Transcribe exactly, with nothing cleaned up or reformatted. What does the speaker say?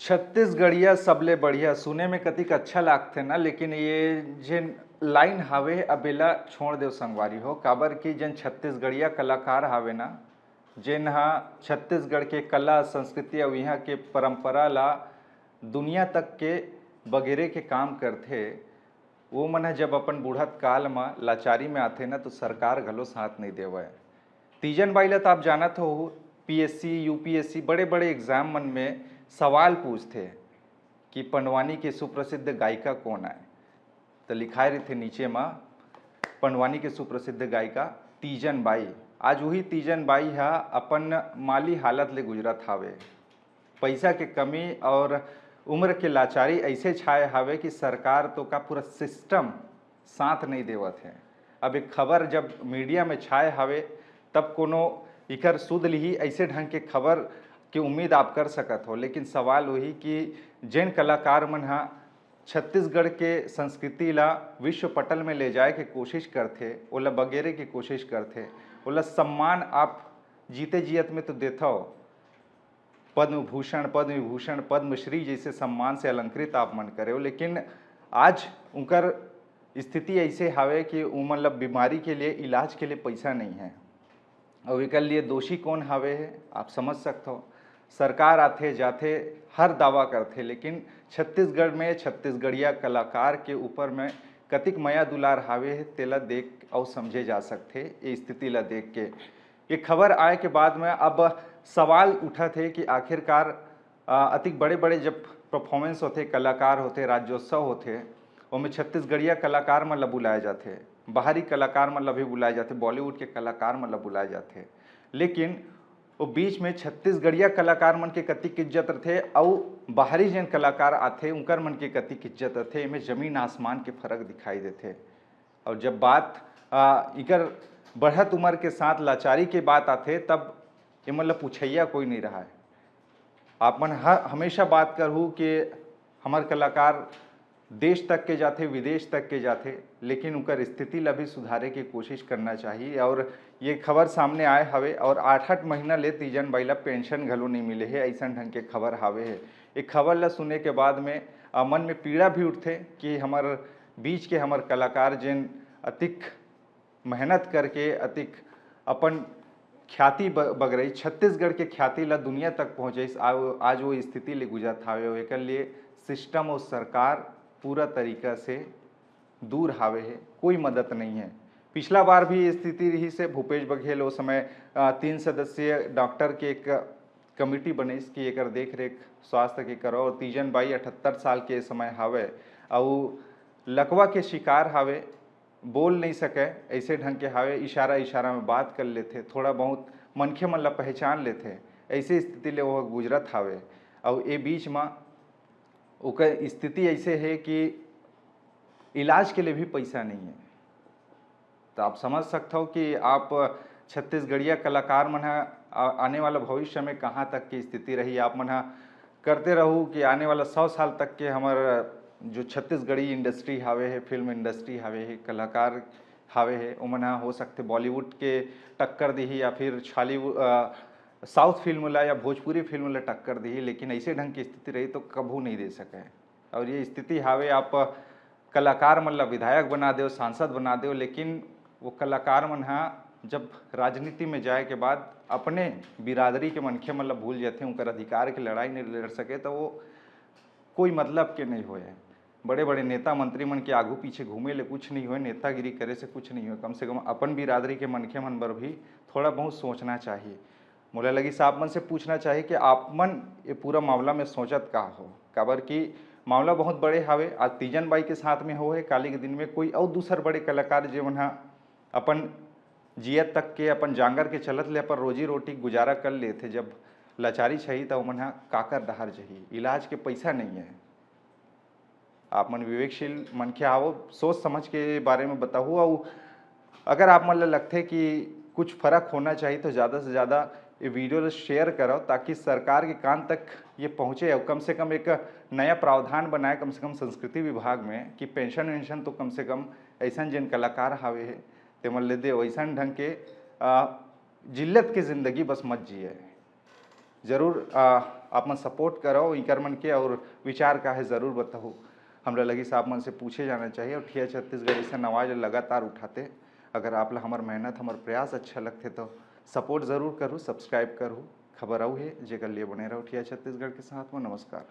छत्तीसगढ़िया सबले बढ़िया, सुने में कतिक अच्छा लागथे ना, लेकिन ये जेन लाइन हावे, अब एला छोड़ देव संगवारी हो, काबर कि जेन छत्तीसगढ़िया कलाकार हावे ना, जेन ह छत्तीसगढ़ के कला, संस्कृति अउ इहाँ के परंपरा ला दुनिया तक के बगेरे के काम करथे, वो मन ह जब अपन बुढ़त काल म लाचारी में आथे ना, तो सरकार घलो साथ नइ देवय। तीजन बाई ला तो आप जानत हो, पीएससी, यूपीएससी, बड़े-बड़े एग्जाम मन में सवाल पूछथे कि पंडवानी के सुप्रसिद्ध गायिका कौन आय? तो लिखाए रहिथे नीचे म, पंडवानी के सुप्रसिद्ध गायिका तीजन बाई। आज वही तीजन बाई ह अपन माली हालत ले गुजरत हावे। पैसा के कमी और उम्र के लाचारी ऐसे छाए हावे कि सरकार तो का पूरा सिस्टम साथ नहीं देवत है। अब एक खबर जब मीडिया में छाए हावे, तब कोनो इकर सुध लिही, ऐसे ढंग के खबर के उम्मीद आप कर सकत हो। लेकिन सवाल वही कि जेन कलाकार मन ह छत्तीसगढ़ के संस्कृति ला विश्व पटल में ले जाए के कोशिश करथे, ओला बगेरे के कोशिश करथे, ओला सम्मान आप जीते जियत में तो देथव, पद्म भूषण, पद्म विभूषण, पद्मश्री जैसे सम्मान से अलंकृत आप मन करे हो, लेकिन आज उनकर स्थिति ऐसे हावे कि उमन ला बीमारी के लिए, इलाज के लिए पैसा नहीं है। और एकर लिए दोषी कौन हावे है, आप समझ सकते हो। सरकार आथे जाथे, हर दावा करथे, लेकिन छत्तीसगढ़ में छत्तीसगढ़िया कलाकार के ऊपर में कतिक मया दुलार हावे है, तेला देख और समझे जा सकथे। ये स्थिति ला देख के ये खबर आए के बाद में अब सवाल उठत हे कि आखिरकार, अ, अतिक बड़े-बड़े जब परफॉर्मेंस होथे, कलाकार होथे, राज्योत्सव होथे, ओमे छत्तीसगढ़िया कलाकार मन ला बुलाए जाथे, बाहरी कलाकार मन ला भी बुलाए जाथे, बॉलीवुड के कलाकार मन ला बुलाए जाथे, लेकिन वो बीच में छत्तीसगढ़िया कलाकार मन के कतिक इज्जत रथे अउ बाहरी जेन कलाकार आथे, उनकर मन के कतिक इज्जत रथे, एमे जमीन आसमान के फर्क दिखाई देथे। और जब बात, आ, इकर बढ़त उम्र के साथ लाचारी के बात आथे, तब ये मतलब पूछैया कोई नहीं रहा है। आप मन ह-, हमेशा बात करहू कि हमर कलाकार देश तक के जाथे, विदेश तक के जाथे, लेकिन उनकर स्थिति ला भी सुधारे के कोशिश करना चाहिए। और ये खबर सामने आए हवे और आठ आठ महीना ले तीजन बाई ला पेंशन घलो नहीं मिले हे, ऐसन ढंग के खबर हावे हे। ये खबर ला सुने के बाद में, आ, मन में पीड़ा भी उठथे कि हमर बीच के हमर कलाकार जेन अतिक मेहनत करके, अतिक अपन ख्याति ब-, बगरई, छत्तीसगढ़ के ख्याति ला दुनिया तक पहुँचइस, आ-, आज वो स्थिति ले गुजरत हावे। एकर लिए सिस्टम और सरकार पूरा तरीका से दूर हावे हे, कोई मदद नहीं है। पिछला बार भी ये स्थिति रही से भूपेश बघेल वो समय, अ, तीन सदस्यीय डॉक्टर के एक कमेटी बनिस कि एकर देख रेख स्वास्थ्य के करो, और तीजन बाई अठहत्तर साल के समय हावे, अउ लकवा के शिकार हावे, बोल नहीं सके, ऐसे ढंग के हावे, इशारा इशारा में बात कर लेथे, थोड़ा बहुत मनखे मन ला पहचान लेथे, ऐसे स्थिति ले वो गुजरत हावे। अउ ए बीच म ओकर स्थिति ऐसे हे कि इलाज के लिए भी पैसा नहीं है। तो आप समझ सकते हो कि आप छत्तीसगढ़िया कलाकार मन ह आ-, आने वाला भविष्य में कहाँ तक की स्थिति रही। आप मन ह करते रहू कि आने वाला सौ साल तक के हमर जो छत्तीसगढ़ी इंडस्ट्री हावे हे, फिल्म इंडस्ट्री हावे हे, कलाकार हावे हे, ओमन ह हो सकथे बॉलीवुड के टक्कर दिही या फिर छॉलीवुड, अ, साउथ फिल्म ला या भोजपुरी फिल्म ला टक्कर दिही, लेकिन ऐसे ढंग की स्थिति रही तो कभू नहीं दे सके। और ये स्थिति हावे, आप कलाकार मन ला विधायक बना देव, सांसद बना देव, लेकिन वो कलाकार मन ह जब राजनीति में जाए के बाद अपने बिरादरी के मनखे मन ला भूल जाथे, उनकर अधिकार के लड़ाई नहीं लड़ सके, तो वो कोई मतलब के नहीं होए। बड़े-बड़े नेता मंत्री मन के आगू पीछे घूमे ले कुछ नहीं होए, नेतागिरी करे से कुछ नहीं होए। कम से कम अपन बिरादरी के मनखे मन बर भी थोड़ा बहुत सोचना चाहिए। मोला लगिस आप मन से पूछना चाहिए कि आप मन ये पूरा मामला में सोचत का हो, काबर कि मामला बहुत बड़े हावे। आज तीजन बाई के साथ में हो हे, काली के दिन में कोई अउ दूसर बड़े कलाकार जेमन ह अपन जियत तक के, अपन जांगर के चलत ले अपन रोजी रोटी गुजारा कर लेथे, जब लाचारी छही त ओमन ह काकर डहार जही? इलाज के पैसा नहीं है। आप मन विवेकशील मनखे आवो, सोच समझ के बारे में बताहू। अउ अगर आप मन ल लगथे कि कुछ फर्क होना चाहिए, तो ज़्यादा से ज़्यादा ये वीडियो ल शेयर करो, ताकि सरकार के कान तक ये पहुँचे। और कम से कम एक नया प्रावधान बनाए, कम से कम संस्कृति विभाग में, कि पेंशन वेंशन तो कम से कम ऐसन जिन कलाकार हावे हे, तेमन ले दे, वैसन ढंग के, आ, जिल्लत के ज़िंदगी बस मत जिए। जरूर, आ, आप मन सपोर्ट करव इकर मन के, और विचार का है, ज़रूर बताहू। हमला लगिस आप मन से पूछे जाना चाहिए, और ठिया छत्तीसगढ़ अइसन आवाज़ लगातार उठाते। अगर आप ला हमर मेहनत, हमर प्रयास अच्छा लगथे, तो सपोर्ट ज़रूर करू, सब्सक्राइब करू। खबर अउ हे, जेकर लिए बने रहू ठिया छत्तीसगढ़ के साथ में। नमस्कार।